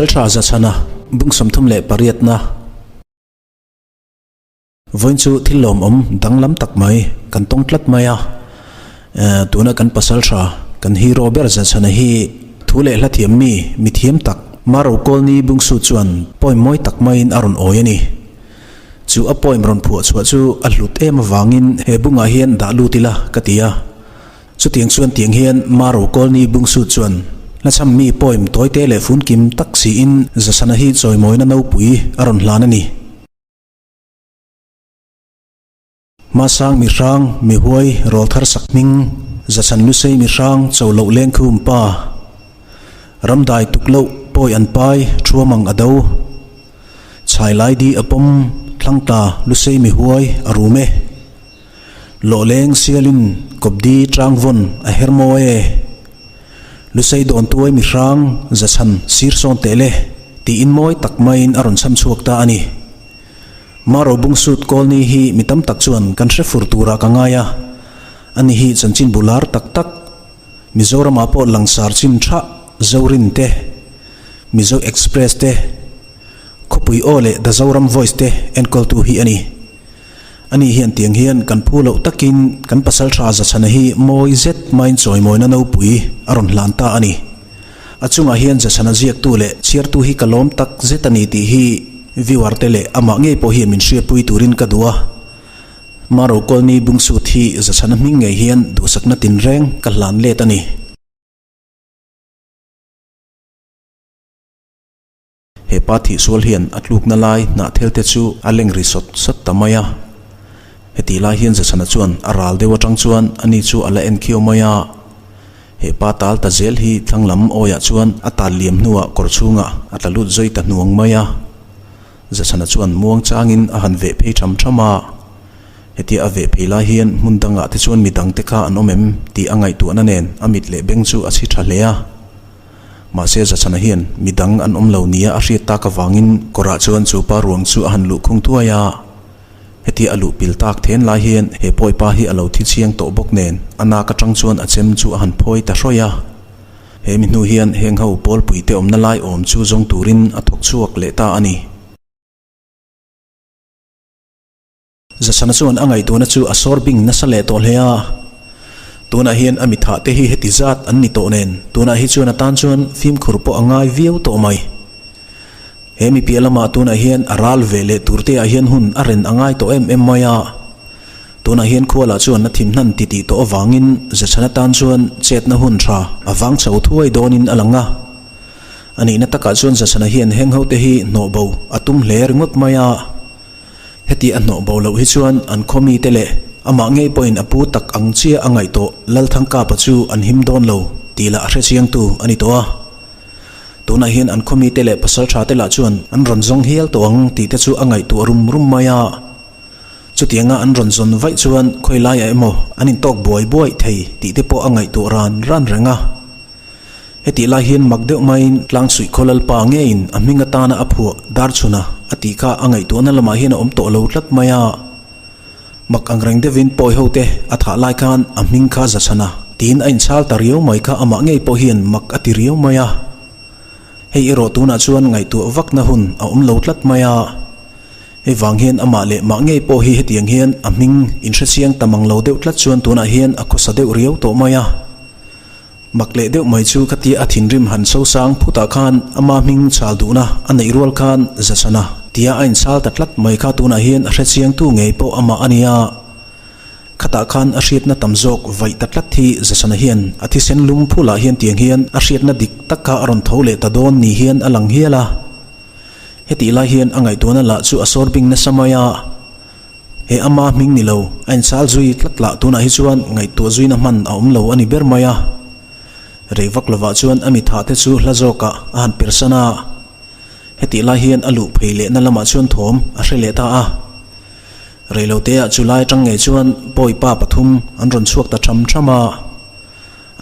Pasalṭha Zachhana bung 38 na vawiin chu thil lawmawm danglam tak mai kan tawng tlat mai a, tuna kan pasalṭha kan hero ber Zachhana hi thu leh hla thiam mi mi thiam tak Maro Kawlni Bungsu chuan poem mawi tak maiin a rawn awi a ni. Chu a poem rawn phuah chhuah chu a hlut em avangin he bungah hian dah lut ila ka ti a. Chutiang chuan tiang hian Maro Kawlni Bungsu chuan hlachham mi poem tawite leh funkim tak siin Zasana hi chawimawina nopui a rawn hlan a ni. Hmasang mi hrang, mi huai, rawl thar sak hming, Zachan Lusei mi hrang, cho loh leng khum pa. Ramdai tuk loh, pawi an pai, thuamang a do. Chhai lai di a pawm, thlangtla, Lusei mi huai, a rum e. Lawh leng sialin, kawpdi tlang vawn, a her mawi e. Lusei dawn tuai mi hrang, Zachan sir sawn teh le, tiin mawi tak maiin a rawn chham chhuak ta a ni. Maro Bungsut Kawlni hi mi tam tak chuan kan hre fur turah ka ngai a, ani hi chanchin bu lar tak tak, Mizoramah pawh langsar chin tha Zorin te, Mizo Express te, Khawpui Aw leh The Zoram Voice te enkawltu hi a ni. Ani hian tiang hian kan phu loh takin kan pasaltha Zachhana hi mawi zet maiin chawimawina nopui a rawn hlan ta a ni. A chungah hian Zachhana ziaktu leh chhiartu hi ka lawm tak zet a ni tih hi viewer te leh amah ngei pawh hian min hriatpui turin ka duh a. Maro Kawlni Bungsut hi Zachhana hming ngei hian duhsakna tinreng ka hlan let a ni. He pa thihsual hian a tlukna lai hnahthel te chu a leng ri sawt sawt ta mai a. Hetih lai hian Zachhana chuan a ral deuh atang chuan ani chu a la en khiau mai a. He pa tal ta zel hi thlang lam awiah chuan a tal liam hnuah kawr chhungah a tla lut zui ta hnuang mai a. Zachhana chuan muang changin a han veh phei tham tham a. Hetia a veh phei lai hian hmun dangah te chuan midang te kha an awm em tih a ngaihtuahna nen a mit leh beng chu a chhi tha hle a. Mahse Zachhana hian mi dang an awm lo nia a hriat tak avangin kawrah chuan chu pa ruang chu a han luh khung thuai a. Hetia a luh pil tak then lai hian he pawipa hi a lo thi chiang tawh bawk nen a nak atang chuan a chem chu a han phawi ta hrawih a. He mi hnu hian heng ho pawlpuite awmna lai awm chu zawng turin a thawk chhuak leh ta a ni. Zasana chuan a ngaihtuahna chu a sawr bing nasa leh tawh hle a. Tunah hian a mithah te hi heti zat an ni tawh nen, tunah hi chuan a tan chuan fimkhur pawh a ngai viau tawh mai. He mi piah lamah tunah hian a ral ve leh tur te ah hian hun a ren a ngai tawh em em mai a. Tunah hian khualah chuan a thim hnan titih tawh avangin Zachhana tan chuan chetna hun tha a vang chho thuai dawnin a lang a. A nihna takah chuan Zachhana hian heng ho te hi hnawh bo a tum hle ringawt mai a. Heti a hnawh bo loh hi chuan an khaw mite leh amah ngei pawhin a pu tak ang chiah a ngaih tawh Lalthangkapa chu an him dawn lo tih lah a hre chiangtu a ni tawh a. Tunah hian an khaw mite leh pasaltha te lah chuan an rawn zawng hial tawh ang tih te chu a ngaihtuah rum rum mai a. Chutianga an rawn zawn vaih chuan khawi laiah emaw an intawk buai buai thei tih te pawh a ngaihtuah ran ran reng a. Hetih lai hian mak deuh maiin Tlangsuih khaw Lalpa ngeiin a hming atana a phuah Darchhuna a tih kha a ngaihtuahna lamah hian a awm tawh lo tlat mai a. Mak angreng deuhin pawi ho te a thah lai khan a hming kha Zachhana tiin a inchhal ta riau mai kha amah ngei pawh hian mak a ti riau mai a. Hei erawh tunah chuan ngaihtuah vakna hun a awm lo tlat mai a. Hei vang hian amah leh mah ngei pawh hi hetiang hian a hming inhrechiang ta mang lo deuh tlat chuan tunah hian a khawsa deuh riau tawh mai a. Mak leh deuh mai chu khatia a thinrim han sosang phutah khan ama hming chhal duhna a neih rual khan Zachhana tia a inchhal ta tlat mai kha tunah hian a hrechiangtu ngei pawh amah a nia. Khatah khan a hriatna tam zawk vaih ta tlat hi Zachhana hian a thisen lum phulah hian tiang hian a hriatna dik tak kha a rawn tho leh ta dawn ni hian a lang hial a. Hetih lai hian a ngaihtuahna lah chu a sawr bing nasa mai a. He ama hming ni lo, a inchhal zui tlat lah tunah hi chuan ngaihtuah zuina hman a awm lo a ni ber mai a. Rei vak lovah chuan a mithah te chu hla zawkah a han persan a. Hetih lai hian a luh phei lehna lamah chuan thawm a hre leh ta a. Rei lo teah chu lai atang ngei chuan pawipa pathum an rawn chhuak ta tham tham a.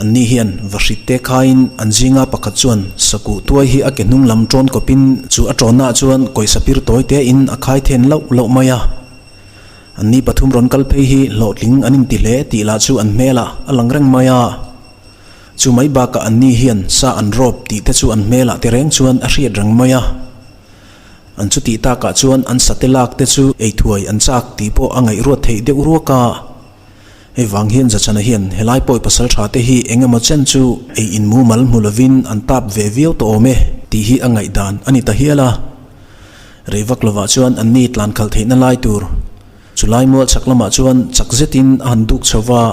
An ni hian vahrit te khaiin an zinga pakhat chuan sakuh tuai hi a ke hnung lam tawn kawpin chu a tawnnaah chuan kawisa pir tawi tein a khai then loh loh mai a. An ni pathum rawn kal phei hi hlawhtling an inti hle tih lah chu an hmelah a lang reng mai a. Chu mai bakah anni hian sa an rawp tih te chu an hmelah te reng chuan a hriat reng mai a. An chutih takah chuan an sate lak te chu ei thuai an chak tih pawh a ngaihruat theih deuh ruak a. Hei vang hian Zachana hian helai pawi pasal tha te hi eng emaw chen chu ei in mumal hmu lovin an tap ve viau tawh awm e tih hi a ngaihdan a ni ta hial a. Rei vak lovah chuan anni tlan khalh theihna lai tur chulai mual chhak lamah chuan chak zetin a han duk chho va.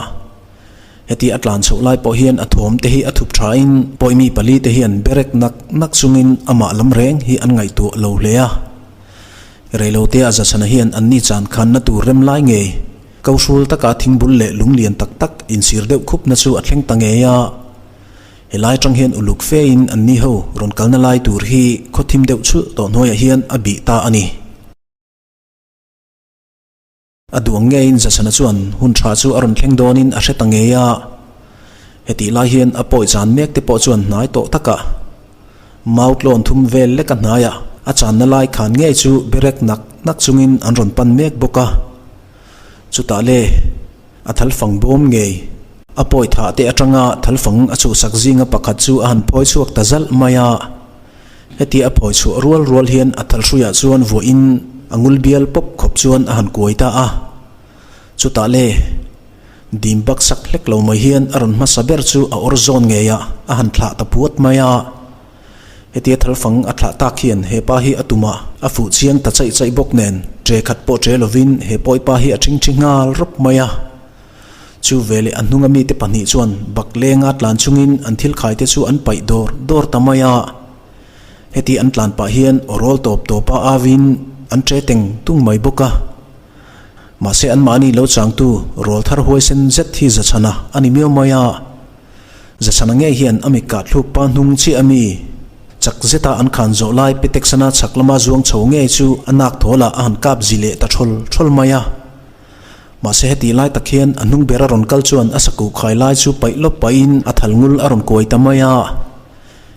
Heti a tlan chhoh lai pawh hian a thawm te hi a thup thain pawimi pali te hian berek nak nak chungin amah lam reng hi an ngaihtuah lo hle a. Reilotea Zachana hian anni chan khanna tur rem lai ngei Kohrul taka thingbul leh lung lian tak tak insir deuh khupna chu a thleng ta ngei a. Helai atang hian uluk fein anni ho rawn kalna lai tur hi khaw thim deuh chhulh tawh hnuaiah hian a bih ta a ni. A duang ngeiin Zasana chuan hun tha chu a rawn thleng dawnin a hre ta ngei a. Hetih lai hian a pawi chan mek te pawh chuan hnai tawh takah Mau tlawn thum vel leka hnaiah a channa lai khan ngei chu berek nak nak chungin an rawn pan mek bawk a. Chutah le, a thalfang bawm ngei. A pawi thah te atanga thalfang a chhuhsak zinga pakhat chu a han phawi chhuak ta zalh mai a. Hetia a phawi chhuah rual rual hian a thalhruiah chuan vuahin a ngul bial pawp khawp chuan a han kuai ta a. Chutah le, dim bak sak hlek lo mai hian a rawn hmasa ber chu a awr zawn ngeiah a han thlah ta puat mai a. Hetia thalfang a thlah tak hian he pa hi a tumah a fuh chiang ta chaih chaih bawk nen ṭe khat pawh ṭe lovin he pawipa hi a ṭhingṭhi nghal rawp mai a. Chu veleh a hnunga mite pahnih chuan bak lenga tlan chungin an thil khai te chu an paih dawr dawr ta mai a. Heti an tlan pah hian aw rawl tawp tawpa avin an ṭe teng tung mai bawk a. Mahse anmahni lo changtu rawl thar huaisen zet hi zachhana a ni miau mai a. Zasana ngei hian a mit kah thluk pa hnung chiah a mi? Chak zeta an khan zawh lai Peteksana chhak lama zuang chho ngei chu a nak thawlah a han kap zi leh ta thawl thawl mai a. Mahse hetih lai tak hian a hnung ber a rawn kal chuan a sakuh khai lai chu paih lawp pahin a thal ngul a rawn kuai ta mai a.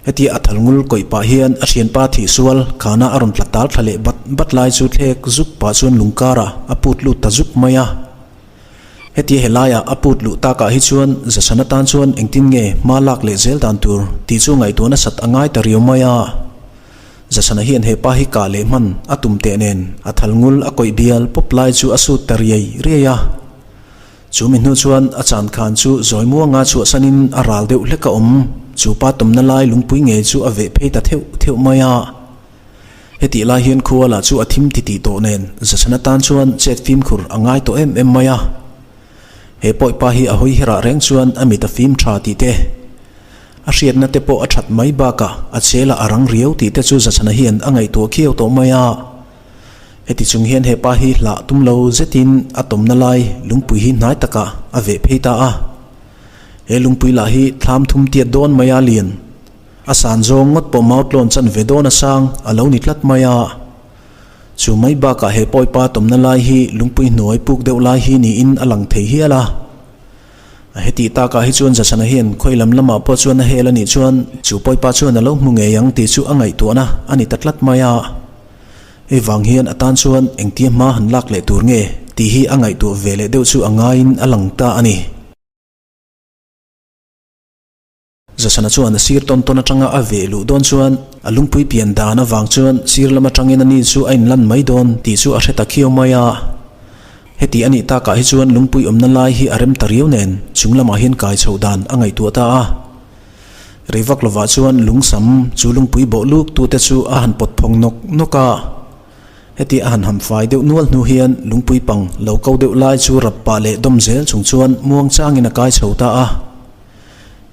Hetia a thal ngul kawih pah hian a thianpa thih sual khana a rawn tla tal thla leh bat bat lai chu thlek zuk pah chuan lungkarah a put lut ta zuk mai a. Hetia helaiah a put luh takah hi chuan Zasana tan chuan engtin nge hma lak leh zel dan tur tih chu ngaihtuah nasat a ngai ta riau mai a. Zasana hian he pa hi kah leh hman a tum teh nen a thal ngul a kawih bial pawp lai chu a sut ta riai riai a. Chu mi hnu chuan a chan khan chu zawi muanga chhuahsanin a ral deuh hlek a awm. Chu pa tumna lai lungpui ngei chu a veh phei ta theuh theuh mai a. Hetih lai hian khua lah chu a thim titih tawh nen Zachana tan chuan chet fimkhur a ngai tawh em em mai a. He pawipa hi a hawi herah reng chuan a mit a fim tha tih te, a hriatna te pawh a that mai bakah a chel ah a rang riau tih te chu Zachana hian a ngaihtuah khiau tawh mai a. Heti chung hian he pa hi hlah tum lo zetin a tawmna lai lungpui hi hnai takah a veh phei ta a. He lungpui lah hi thlam thum tiat dawn mai a lian. A san zawng ngawt pawh mau tlawn chan ve dawn a sang a lo ni tlat mai a. Chu mai bakah he pawipa tawmna lai hi lungpui hnuai puk deuh lai hi niin a lang thei hial a. A hetih takah hi chuan Zachana hian khawi lam lamah pawh chuan a hel a nih chuan chu pawipa chuan a lo hmu ngei ang tih chu a ngaihtuahna a ni ta tlat mai a. Hei vang hian a tan chuan engtia hma han lak leh tur nge tih hi a ngaihtuah ve leh deuh chu a ngaiin a lang ta a ni. Zasana chuan a sir tawn tawn atanga a veh luh dawn chuan a lungpui pian dan avang chuan sir lam atangin ani chu a inlan mai dawn tih chu a hre ta khiau mai a. Heti a nih takah hi chuan lungpui awmna lai hi a rem ta riau nen chung lamah hian kai chhoh dan a ngaihtuah ta a. Rei vak lovah chuan lungsam chu lungpui bawh luk tute chu a han pawt phawng nawk nawk a. Heti a han ham fai deuh nual hnu hian lungpui pang lo ko deuh lai chu rap pah leh dawm zel chung chuan muang changin a kai chho ta a.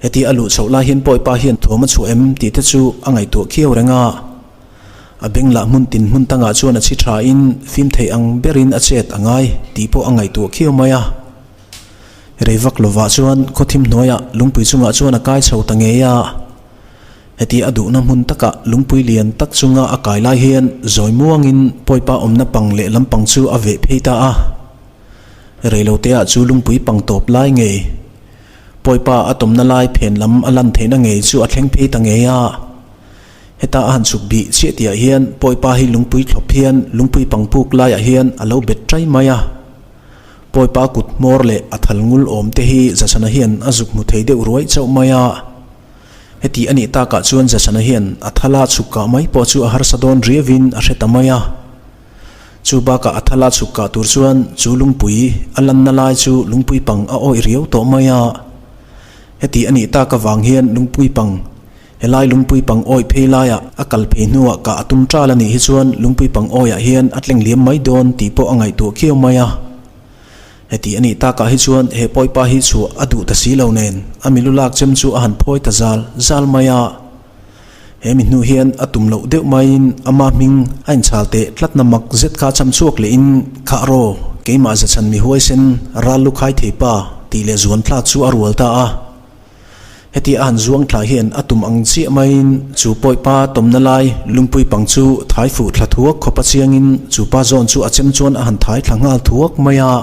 Heti a luh chhoh lai hian pawipa hian thuam a chhuah em tih te chu a ngaihtuah khiau reng a. A beng lah hmun tin hmun tangah chuan a chhi tha in fim theih ang berin a chet a ngai tih pawh a ngaihtuah khiau mai a. Rei vak lovah chuan khawthim hnuaiah lungpui chungah chuan a kai chho ta ngei a. Heti a duhna hmun takah lungpui lian tak chunga a kai lai hian zawi muangin pawipa awmna pang leh lampang chu a veh phei ta a. Reiloteah chu lungpui pang tawp lai ngei Pawipa a tawmna lai phen lam a lan theihna ngei chu a thleng phei ta ngei a. Heta a han chhuk bih chiah tihah hian Pawipa hi lungpui thlawp hian lungpui pangpuk laiah hian a lo bet tai mai a. Pawipa kut hmawr leh a thal ngul awm te hi Zachhana hian a zuk hmu thei deuh ruai chauh mai a. Heti a nih takah chuan Zachhana hian a thala chhuk kah mai pawh chu a harsa dawn riauin a hre ta mai a. Chu bakah a thala chhuk kah tur chuan chu lungpui a lanna lai chu lungpui pang a awih riau tawh mai a. Heti a nih tak avang hian lungpui pang Helai lungpui pang awi phei laiah a kal phei hnuah kah a tum ṭal a nih hi chuan lungpui pang awiah hian a tleng liam mai dawn tih pawh a ngaihtuah khiau mai a. Heti a nih takah hi chuan he pawipa hi chhuah a duh ta si lo nen a milu lak chem chu a han phawi ta zal zal mai a. He mi hnu hian a tum loh deuh maiin ama hming a inchhal teh tlatna mak zet kha cham chhuak lehin Khah raw, keimah zachhan mi huaisen ral lu khai thei pa tih leh zuan thlak chu a rual ta a. Heti a han zuang thla hian a tum ang chiah maiin chu pawipa tawmna lai lungpui pang chu thai fuh thla thuak khawpa chiangin chu pa zawn chu a chem chuan a han thai thla nghal thuak mai a.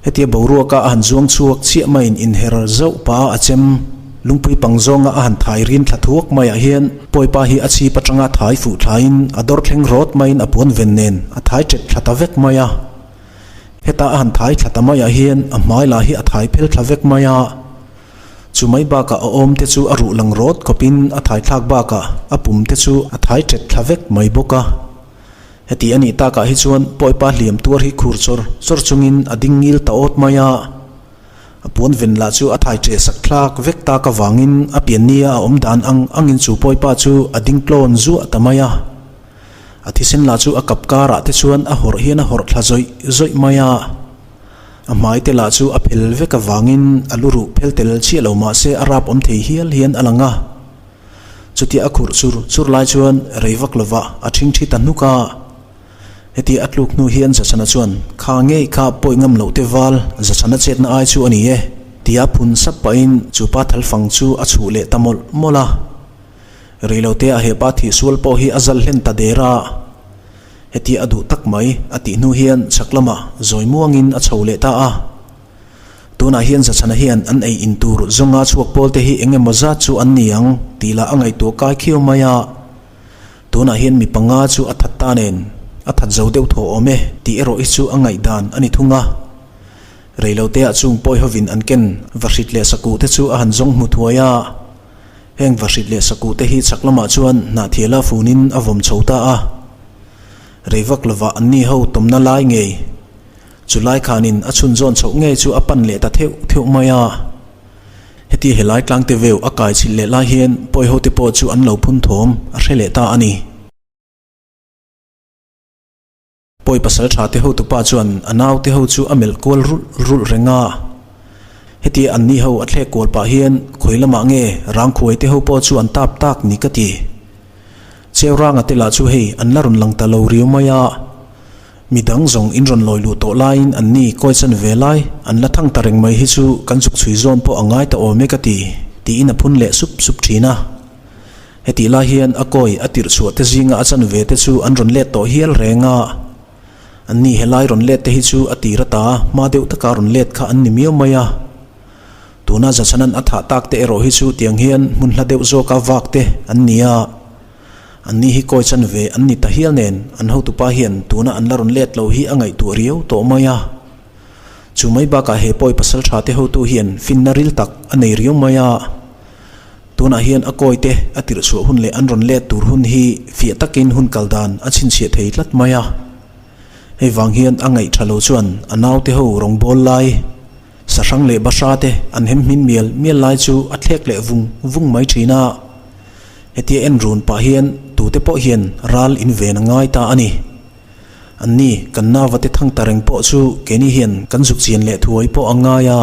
Hetia boruaka a han zuang chhuak chiah maiin inher zauh pa a chem lungpui pang zawnga a han thai rin thla thuak maiah hian pawipa hi a chhip atanga thai fuh thlain a dawr thleng rawt maiin a puan ven nen a thai ṭet thla ta vek mai a. Heta a han thai thla ta maiah hian a hmai lah hi a thai phel thla vek mai a, chu mai bakah a awm te chu a ruh lang rawt khawpin a thai thlak bakah a pum te chu a thai ṭet thla vek mai bawk a. Heti a nih takah hi chuan pawipa hliam tuar hi khur chawr chawr chungin a ding ngil ta awt mai a, a puan ven lah chu a thai ṭeh sak thlak vek tak avangin a piannia a awm dan ang angin chu pawipa chu a ding tlawn zuah ta mai a. A thisen lah chu a kap karah te chuan a hawrh hian a hawrh thla zawih zawih mai a. A hmai te lah chu a phel vek avangin a lu ruh phel tel chiah lo mah se a rap awm thei hial hian a lang a. Chutia a khurh chur chur lai chuan rei vak lovah a ṭhingṭhi ta hnuk a. Hetia a tluk hnu hian Zachhana chuan, Kha ngei kha pawi ngam loh te val, Zachhana chetna ai chu a ni e, tia phun sap pahin chu pa thalfang chu a chhuh leh ta mawlh mawlh a. Reilote a hepa thihsual pawh hi a zal hlen ta der a, hetia a duh tak mai a tih hnu hian chhak lamah zawi muangin a chho leh ta a. Tunah hian Zachhana hian an ei in tur zawnga chhuak pawl te hi eng emaw zat chu an ni ang tih lah a ngaihtuah kai khiau mai a. Tunah hian mi panga chu a that ta nen a that zo deuh thaw awm e tih erawh hi chu a ngaihdan a ni thung a. Reiloteah chung pawi hovin an ken vahrit leh sakuh te chu a han zawng hmu thuai a. Heng vahrit leh sakuh te hi chhak lamah chuan hnahthiala funin a vawm chho ta a. Rei vak lovah anni ho tawmna lai ngei chu lai khanin a chhunzawn chhoh ngei chu a pan leh ta theuh theuh mai a. Heti helai tlangte veu a kai chhilh leh lai hian pawi hote pawh chu an lo phun thawm a hre leh ta a ni. Pawi pasal tha te hotupa chuan a naute ho chu a melh kual rulh rulh reng a. Hetia an ni ho a thlek kual pah hian khawi lamah nge rangkhuai te ho pawh chu an tap tak ni ka ti. Cheu ranga te lah chu hei an la rawn lang ta lo riau mai a. Midang zawng in rawn lawi luh tawh laiin an ni kawi chan ve lai an la thang ta reng mai hi chu kan zuk chhui zawn pawh a ngai ta awm e ka ti, tiin a phun leh sup sup thin a. Hetih lai hian a kawi a tirh chhuah te zinga a chanve te chu an rawn let tawh hial reng a. An ni helai rawn let te hi chu a tir ata hma deuh taka rawn let kha an ni miau mai a. Tuna Zachhanan a thah tak te erawh hi chu tiang hian hmun hla deuh zawka vak te an ni a. An ni hi kawi chanve an ni ta hial nen an hotupa hian tuna an la rawn let lo hi a ngaihtuah riau tawh mai a. Chu mai bakah he pawi pasal tha te hotu hian finna ril tak a nei riau mai a. Tunah hian a kawi te a tirh chhuah hun leh an rawn let tur hun hi fiah takin hun kal dan a chhinchhiah thei tlat mai a. Hei vang hian a ngaih tha lo chuan a naute ho rawngbâwl lai, sahrang leh bahra te an hem hmin mial mial lai chu a thlek leh vung vung mai thin a. Hetia en run pah hian tute pawh hian ral in ven a ngai ta a ni. Anni kan nauva te thang ta reng pawh chu keini hian kan zuk chian leh thuai pawh a ngai a.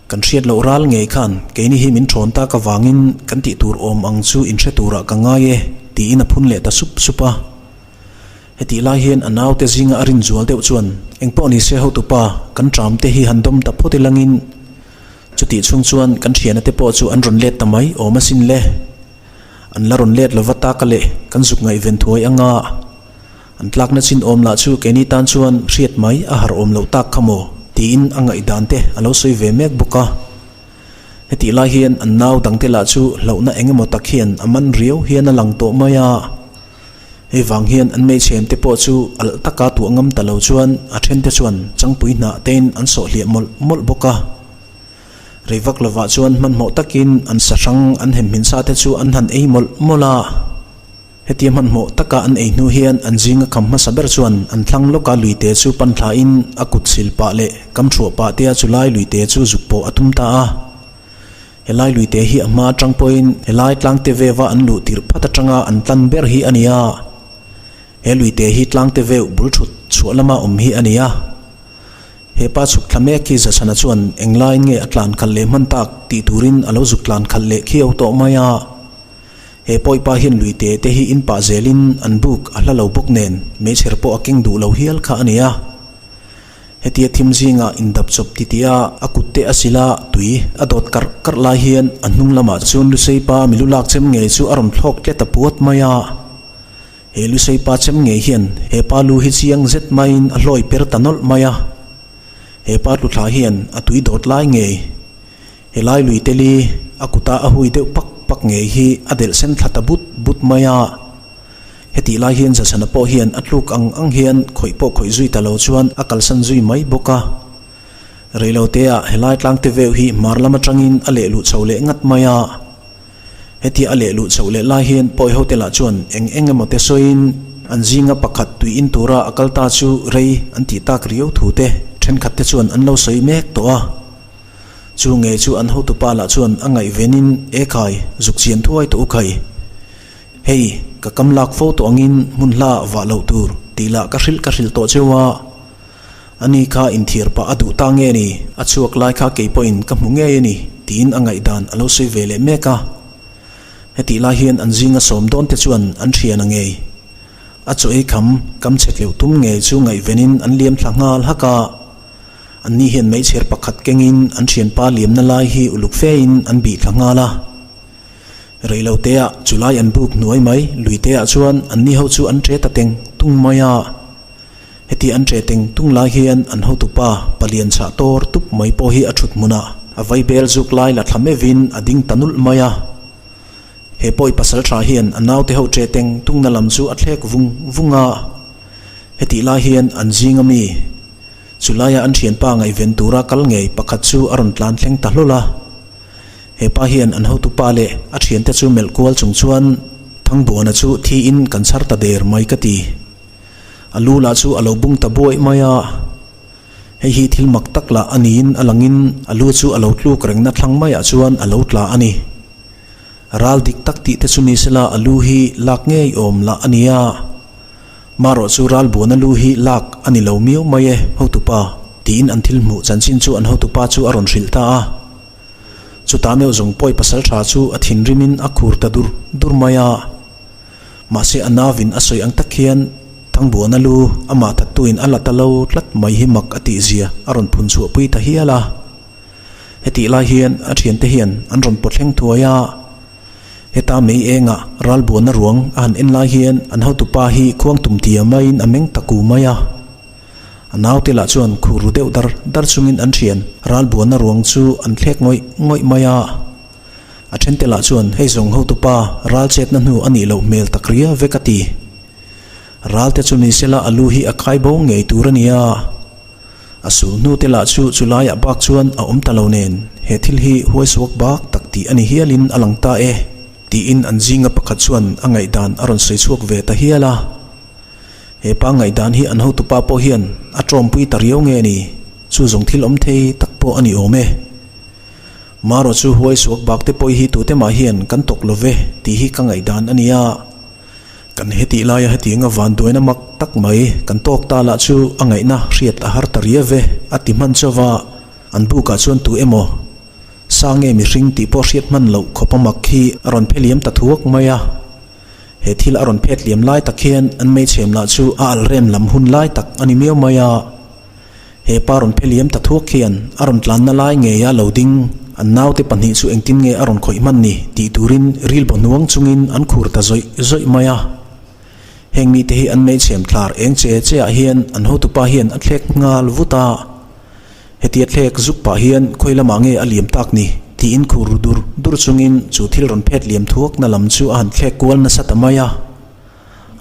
Kan hriat loh ral ngei khan keini hi min thawn tak avangin kan tih tur awm ang chu inhre turah ka ngai e tiin a phun leh ta sup sup a. Hetih lai hian a naute zinga a rin zual deuh chuan engpawh ni se hotupa kan ṭam te hi han dawm ta phawt ilangin chutih chhung chuan kan thiana te pawh chu an rawn let ta mai awm asin le. An la rawn let lova taka leh kan zuk ngaihven thuai anga An tlakna chin awm lah chu keini tan chuan hriat mai a har awm loh tak kha maw? tiin a ngaihdan te a lo sawi ve mek bawk a. Hetih lai hian an nau dangte lah chu hlauhna eng emaw tak hian a man riau hian a lang tawh mai a. Hei vang hian an meichhem te pawh chu alh taka tuah ngam ta lo chuan a then te chuan changpui hnah tein an sawh hliah mawlh mawlh bawk a. Rei vak lovah chuan hmanhmawh takin an sa hrang an hem hmin sa te chu an han ei mawlh mawlh a. Hetia hmanhmawh taka an ei hnu hian an zinga kham hmasa ber chuan an thlang lawka luite chu pan thlain a kut sil pah leh kam thuah pah tea chulai luite chu zuk pawh a tum ta a. Helai luite hi a hma atang pawhin helai tlangte veva an luh tirh phat atanga an tlan ber hi a ni a. He luite hi tlangte veuh bul thut chhuah lama awm hi a ni a. He pa chhuk thla mek hi Zachhana chuan englaiin nge a tlan khalh leh hman tak tih turin a lo zuk tlan khalh leh khiau tawh mai a. He pawipa hian luite te hi in pah zelin an buk a hla lo bawk nen meichher pawh a keng duh lo hial kha a ni a. Hetia thim zingah indap chawp titih a, a kut te a sil a, tui a dawt karh karh lai hian a hnung lamah chuan Lusei pa milu lak chem ngei chu a rawn thlawk tlet a puat mai a. He Lusei pa chem ngei hian he pa lu hi chiang zet maiin a hlawi per ta nawlh mai a. He pa tlu thla hian a tui dawt lai ngei Helai lui teli a kuta a hui deuh pak pak ngei hi a delh sen thla ta but but mai a. Hetih lai hian Zasana pawh hian a tluk ang ang hian khawih pawh khawih zui ta lo chuan a kalsan zui mai bawk a. Reiloteah helai tlangte veuh hi hmar lam atangin a leh luh chho leh ngat mai a. Hetia a leh luh chhoh leh lai hian pawi hote lah chuan eng eng emaw te sawiin an zinga pakhat tui in tura a kal ta chu rei an tih tak riau thu te thenkhat te chuan an lo sawi mek tawh a. Chu ngei chu an hotupa lah chuan a ngaihvenin E khai, zuk chian thuai tawh u khai. Hei, ka kam lak fo tawh angin hmun hla vah loh tur tih lah ka hrilh ka hrilh tawh cheu a. Ani kha inthiar pah a duh ta nge ni? A chhuak lai kha kei pawhin ka hmu ngei a ni, tiin a ngaihdan a lo sawi ve leh mek a. Hetih lai hian an zinga sawm dawn te chuan an thian a ngei. A chaw ei kham, kam chhe tleuh tum ngei chu ngaihvenin an liam thla nghal hak a. Anni hian meichher pakhat kengin an thianpa liamna lai hi uluk fein an bih thla nghal a. Reiloteah chulai an buk hnuai mai luiteah chuan anni ho chu an ṭe ta teng tung mai a. Heti an ṭe teng tung lai hian an hotupa palian chhah tawr tup mai pawh hi a ṭhut hmunah a vaibel zuk lai la thla meuhin a ding ta nulh mai a. He pawi pasal ṭha hian a naute ho ṭe teng tungna lam chu a thlek vung vung a. Hetih lai hian an zinga mi chulaia an ṭhianpa ngaihven tura kal ngei pakhat chu a rawn tlan thleng ta hlawl a. He pa hian an hotupa leh a thiante chu melh kual chung chuan Thangbuana chu thiin kan chhar ta der mai ka ti. A lu lah chu a lo bung ta buaih mai a. Hei hi thil mak tak lah a niin a langin a lu chu a lo tluk rengna thlang maiah chuan a lo tla a ni. Ral dik tak tih te chu ni sela a lu hi lak ngei awm lah a ni a. Marawh chu ral buana lu hi lak a ni lo miau mai e hotupa tiin an thil hmuh chanchin chu an hotupa chu a rawn hrilh ta a. Chutah meuh zawng pawi pasal tha chu a thinrimin a khur ta dur dur mai a. Mahse a nauvin a sawi ang tak hian Thangbuana lu amah thattuin a la ta lo tlat mai hi mak a tih zia a rawn phun chhuahpui ta hial a. Hetih lai hian a thiante hian an rawn pawt thleng thuai a. Heta mei engah ralbuana ruang a han en lai hian an hotupa hi khuang tum tia maiin a meng ta ku mai a. A naute lah chuan khur ru deuh dar dar chungin an thian ralbuana ruang chu an thlek ngawih ngawih mai a. A thente lah chuan hei zawng hotupa ral chetna hnu a nih loh hmel tak ria vek a ti. Ralte chu ni sela a lu hi a kai bo ngei tur a nia. A sul hnute lah chu chulaiah bak chuan a awm ta lo nen he thil hi huaisuak bak tak tih a ni hialin a lang ta e tiin an zinga pakhat chuan a ngaihdan a rawn sawi chhuak ve ta hial a. He pa ngaihdan hi an hotupa pawh hian a tawmpui ta riau nge ni? Chu zawng thil awm thei tak pawh a ni awm e. Marawh chu huai suak bak te pawh hi tute mah hian kan tawk lo ve tih hi ka ngaihdan a nia. Kan hetih laia hetianga vanduaina mak tak mai kan tawk ta lah chu a ngaihna hriat a har ta riau ve a ti hman chauh a, an bukah chuan tu emaw sa nge mihring tih pawh hriat hman loh khawp a mak hi a rawn pheliam ta thuak mai a. He thil a rawn phet liam lai tak hian an meichhem lah chu a alh rem lam hun lai tak a ni miau mai a. He pa rawn phe liam ta thuak hian a rawn tlanna lai ngeia lo ding an naute pahnih chu engtin nge a rawn khawih hman ni tih turin rilbaw hnuang chungin an khur ta zawih zawih mai a. Heng mite hi an meichhem thlar eng che che ah hian an hotupa hian a thlek nghal vut a. Hetia thlek zuk pah hian khawi lamah nge a liam tak ni? tiin khur ru dur dur chungin chu thil rawn phet liam thuakna lam chu a han thlek kual nasa ta mai a.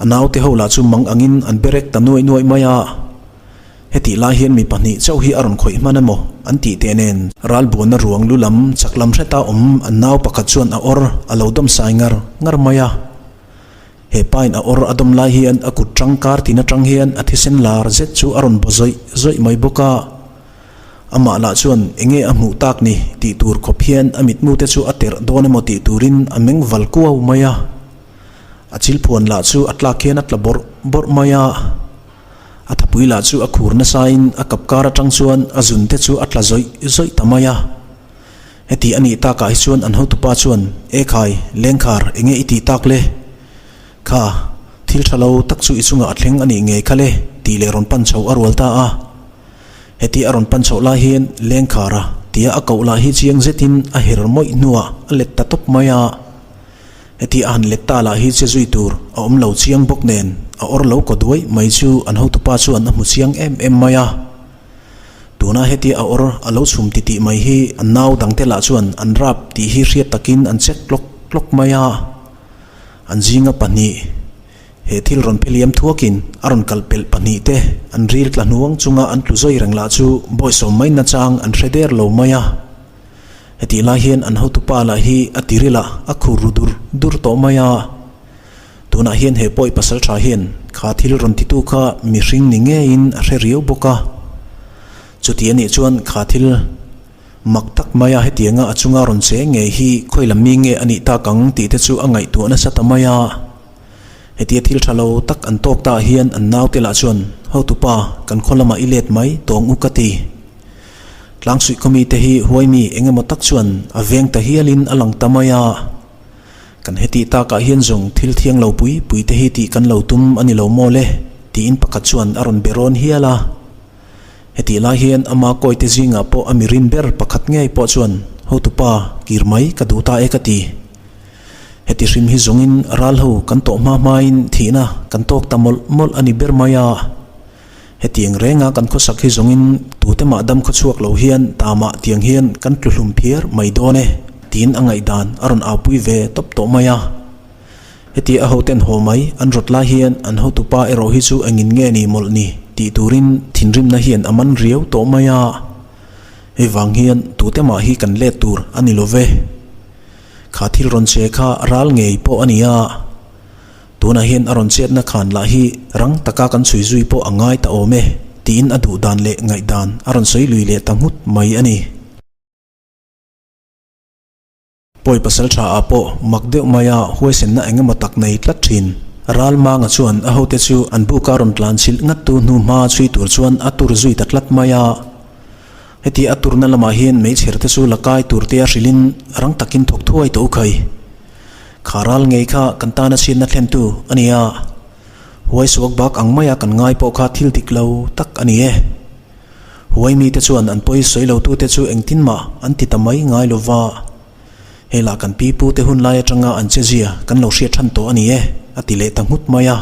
a naute ho lah chu mang angin an berek ta nuaih nuaih mai a. Hetih lai hian mi pahnih chauh hi a rawn khawih hman emaw an tih teh nen ralbuana ruang lu lam chak lam hreta awm an nau pakhat chuan a awr a lo dawm sai ngar ngar mai a. He pain a awr a dawm lai hian a kut tang kar tin atang hian a thisen lar zet chu a rawn baw zawih zawih mai bawk a. Amah lah chuan enge a hmuh tak ni tih tur khawp hian a mitmu te chu a terh dawn emaw tih turin a meng val kuau mai a. A chilphuan lah chu a tlak hian a tla bawrh bawrh mai a. A thapui lah chu a khur nasain a kap kar atang chuan a zun te chu a tla zawih zawih ta mai a. Heti a nih takah hi chuan an hotupa chuan, E khai, Lengkhar, enge i tih tak le? Kha, thil tha lo tak chu i chungah a thleng a nih ngei kha le, tih leh rawn pan chho a rual ta a. Heti a rawn pan chhoh lai hian Lengkhara tia a koh lah hi chiang zetin a her mawih hnuah a let ta tawp mai a. Heti a han let ta lah hi che zui tur a awm lo chiang bawk nen a awr lo kaw duai mai chu an hotupa chuan a hmu chiang em em mai a. Tuna hetia a awr a lo chhum titih mai hi an nau dangte lah chuan an rap tih hi hriat takin an check tlawk tlawk mai a. An zinga pahnih he thil rawn pheliam thuakin a rawn kal pelh pahnih te an ril tla hnuang chunga an tlu zawi reng lah chu bawisawm mai nachang an hre der lo mai a. Hetih lai hian an hotupa lah hi a tiril ah a khur ru dur dur tawh mai a. Tunah hian he pawi pasal tha hian kha thil rawn titu kha mihring ni ngeiin a hre riau bawk a. Chuti a nih chuan kha thil mak tak maia hetianga a chunga rawn che ngei hi khawi lam mi nge a nih tak ang tih te chu a ngaihtuah nasa ta mai a. Hetia thil tha lo tak an tawk ta hian an naute lah chuan, Hotupa, kan khaw lamah i let mai tawng u ka ti. Tlangsuih khaw mite hi huaimi eng emaw tak chuan a veng ta hialin a lang ta mai a. Kan hetih takah hian zawng thil thiang lo pui pui te hi tih kan lo tum a ni lo maw le? tiin pakhat chuan a rawn be rawn hial a. Hetih lai hian ama kawite zingah pawh a mirin ber pakhat ngei pawh chuan, Hotupa, kir mai ka duh ta e ka ti. Heti hrim hi zawngin ral ho kan tawh hma hmain thihna kan tawk ta mawlh mawlh a ni ber mai a. Hetiang renga kan khawsak hi zawngin tute mah dam khawchhuak lo hian tamah tiang hian kan tlu hlum phiar mai dawn e tiin a ngaihdan a rawn aupui ve tawp tawh mai a. Heti a hoten haw mai an rawt lai hian an hotupa erawh hi chu engin nge ni mawlh ni tih turin thinrimna hian a man riau tawh mai a. Hei vang hian tute mah hi kan let tur a ni lo ve. Kha thil rawn che kha ral ngei pawh a ni a. Tunah hian a rawn chetna khan lah hi rang taka kan chhui zui pawh a ngai ta awm e, tiin a duh dan leh ngaihdan a rawn sawi lui leh ta nghut mai a ni. Pawi pasal tha ah pawh mak deuh maia huaisenna eng emaw tak nei tlat thin. Ralmanga chuan a hote chu an buka rawn tlan chhilh ngat tu hnu hma chhui tur chuan a tur zui ta tlat mai a. Heti a turna lamah hian meichher te chu la kai tur tea hrilhin rang takin thawk thuai tawh u khai. Kha ral ngei kha kan tana chhiatna thlentu a ni a, huai suak bak ang maia kan ngai pawh kha thil dik lo tak a ni e. Huai mite chuan an pawi sawi lotute chu engtin mah an ti ta mai ngai lo va, hei lah kan pi pute hun lai atanga an chezia kan lo hriat than tawh a ni e, a ti leh ta nghut mai a.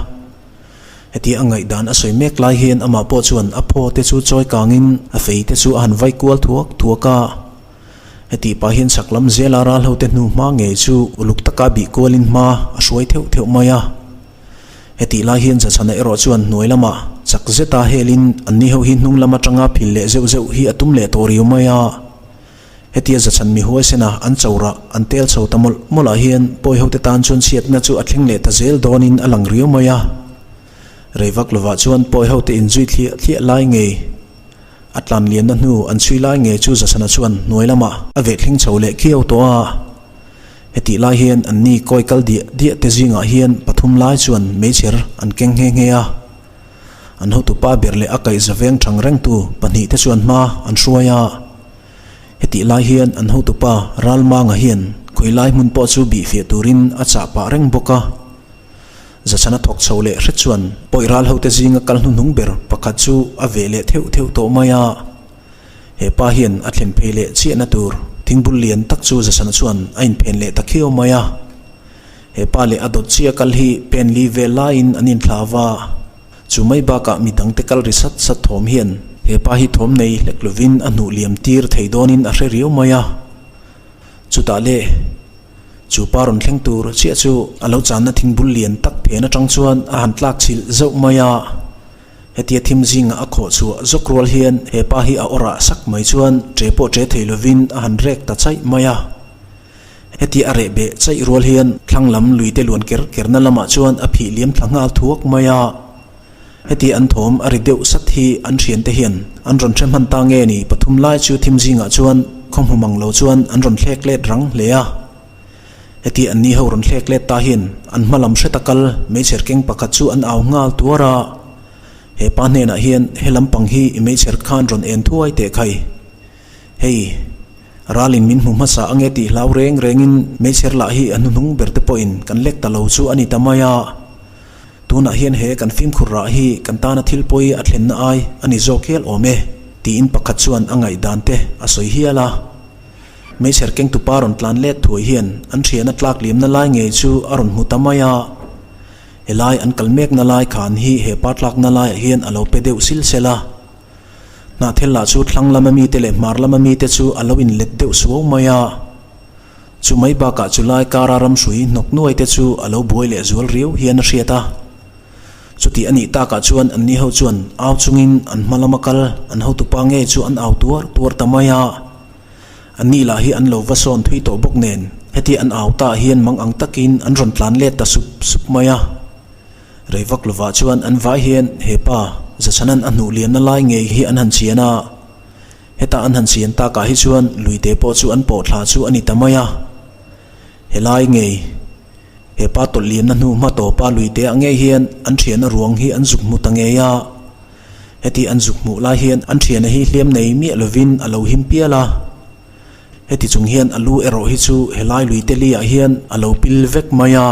Hetia a ngaihdan a sawi mek lai hian amah pawh chuan a phaw te chu chawi kangin a fei te chu a han vai kual thuak thuak a. Hetih pah hian chhak lam zela ral hote hnu hma ngei chu uluk taka bih kualin hma a hruai theuh theuh mai a. Hetih lai hian Zachhana erawh chuan hnuai lamah chak zeta helin anni ho hi hnung lam atanga phil leh zeuh zeuh hi a tum leh tawh riau mai a. Hetia Zachhan mi huaisena an chorah an tel chho ta mawlh mawlhah hian pawi hote tan chuan chhiatna chu a thleng leh ta zel dawnin a lang riau mai a. Rei vak lovah chuan pawi hote inzui thliah thliah lai ngei A tlan lianna hnu an chhui lai ngei chu Zasana chuan hnuai lamah a veh thleng chho leh khiau tawh a. Hetih lai hian an ni kawi kal diah diah te zingah hian pathum lai chuan meichher an keng nghe nghe a. An hotupa ber leh a kaihza veng thang rengtu pahnih te chuan hma an hruai a. Hetih lai hian an hotupa Ralmanga hian khawi lai hmun pawh chu bih fiah turin a chah pah reng bawk a. Zachhana thawk chho leh hret chuan pawih ral hote zinga kal hnuhnung ber pakhat chu a veh leh theuh theuh tawh mai a. He pa hian a thlen phei leh chiahna tur thingbul lian tak chu Zachhana chuan a inphen leh ta khiau mai a. He pa leh a dawt chiah kal hi pen li vel laiin an inthla va. Chu mai bakah mi dangte kal ri sat sat thawm hian he pa hi thawm nei hlek lovin a hnuh liam tir thei dawnin a hre riau mai a. Chutah le. Chu pa rawn thleng tur chiah chu a lo channa thingbul lian tak phen atang chuan a han tlak chhilh zauh mai a. Hetia thim zingah a khawh chhuah zawk rual hian he pa hi a awrah sak mai chuan ṭe pawh ṭe thei lovin a han rek ta chaih mai a. Hetia a reh beh chaih rual hian thlang lam luite luan ker kerna lamah chuan a phih liam thla nghal thuak mai a. Heti an thawm a ri deuh sat hi an thiante hian an rawn hre hman ta nge ni pathum lai chu thim zingah chuan khaw hmu mang lo chuan an rawn thlek let rang hle a. Heti an ni ho rawn thlek let ta hian an hma lam hreta kal meichher keng pakhat chu an au nghal tuar a. He pa hnenah hian he lampang hi i meichher khan rawn en thuai teh khai. Hei, ralin min hmu hmasa ange tih hlau reng rengin meichher lah hi a hnuhnung ber te pawhin kan lek ta lo chu a ni ta mai a. Tunah hian he kan fimkhur rah hi kan tana thil pawi a thlenna ai a ni zawk hial awm e, tiin pakhat chuan a ngaihdan te a sawi hial a. Meichher kengtupa rawn tlan let thuai hian an thiana tlak liamna lai ngei chu a rawn hmu ta mai a. Helai an kal mekna lai khan hi he pa tlakna laiah hian a lo pe deuh sil sel a. Hnahthel lah chu thlang lama mite leh hmar lama mite chu a lo inlet deuh suau mai a. Chu mai bakah chu lai kara ramhrui hnawk nuai te chu a lo buai leh zual riau hian a hriat a. Chuti a nih takah chuan anni ho chuan au chungin an hma lama kal an hotupa ngei chu an au tuar tuar ta mai a. Anni lah hi an lo va sawn thui tawh bawk nen heti an au ta hian mang ang takin an rawn tlan let ta sup sup mai a. Rei vak lovah chuan an vai hian he pa Zachhanan a hnuh liamna lai ngei hi an han chian a. Heta an han siam takah hi chuan luite pawh chu an pawh thla chu a ni ta mai a. Helai ngei, he pa tawlh liamna hnu hma tawpa luite ah ngei hian an thiana ruang hi an zuk hmu ta ngei a. Heti an zuk hmuh lai hian an thiana hi hliam nei miah lovin a lo him pial a. Heti chung hian a lu erawh hi chu helai luite li ah hian a lo pil vek mai a.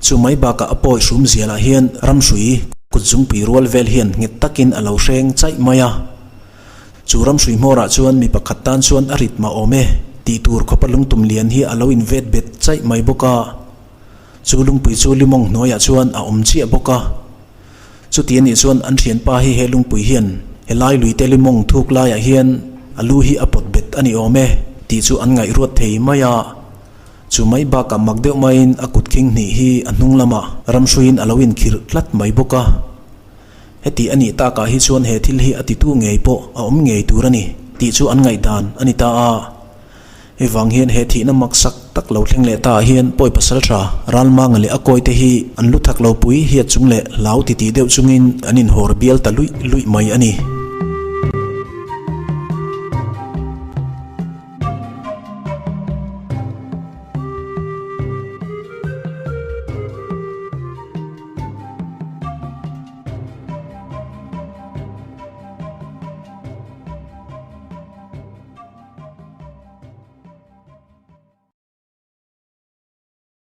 Chu mai bakah a pawi hrum zialah hian ramhrui kut zungpui rual vel hian nghet takin a lo hreng chaih mai a. Chu ramhrui hmawrah chuan mi pakhat tan chuan a rit mah awm e tih tur khawpa lungtum lian hi a lo invet bet chaih mai bawk a. Chu lungpui chu limawng hnuaiah chuan a awm chiah bawk a. Chuti anih chuan an thianpa hi he lungpui hian helai luite limawng thuk laiah hian a lu hi a pawt bet a ni awm e tih chu an ngaihruat thei mai a. Chu mai bakah mak deuh maiin a kut khing hnih hi a hnung lamah ramhruiin a lo inkhirh tlat mai bawk a. Heti a nih takah hi chuan he thil hi a titu ngei pawh a awm ngei tur a ni tih chu an ngaihdan a ni ta a. Hei vang hian he thihna maksak tak lo thleng leh taah hian pawi pasal tha Ralmanga leh a kawite hi an lu thak lo pui hiat chung leh hlau titih deuh chungin an inhawr bial ta luih luih mai a ni.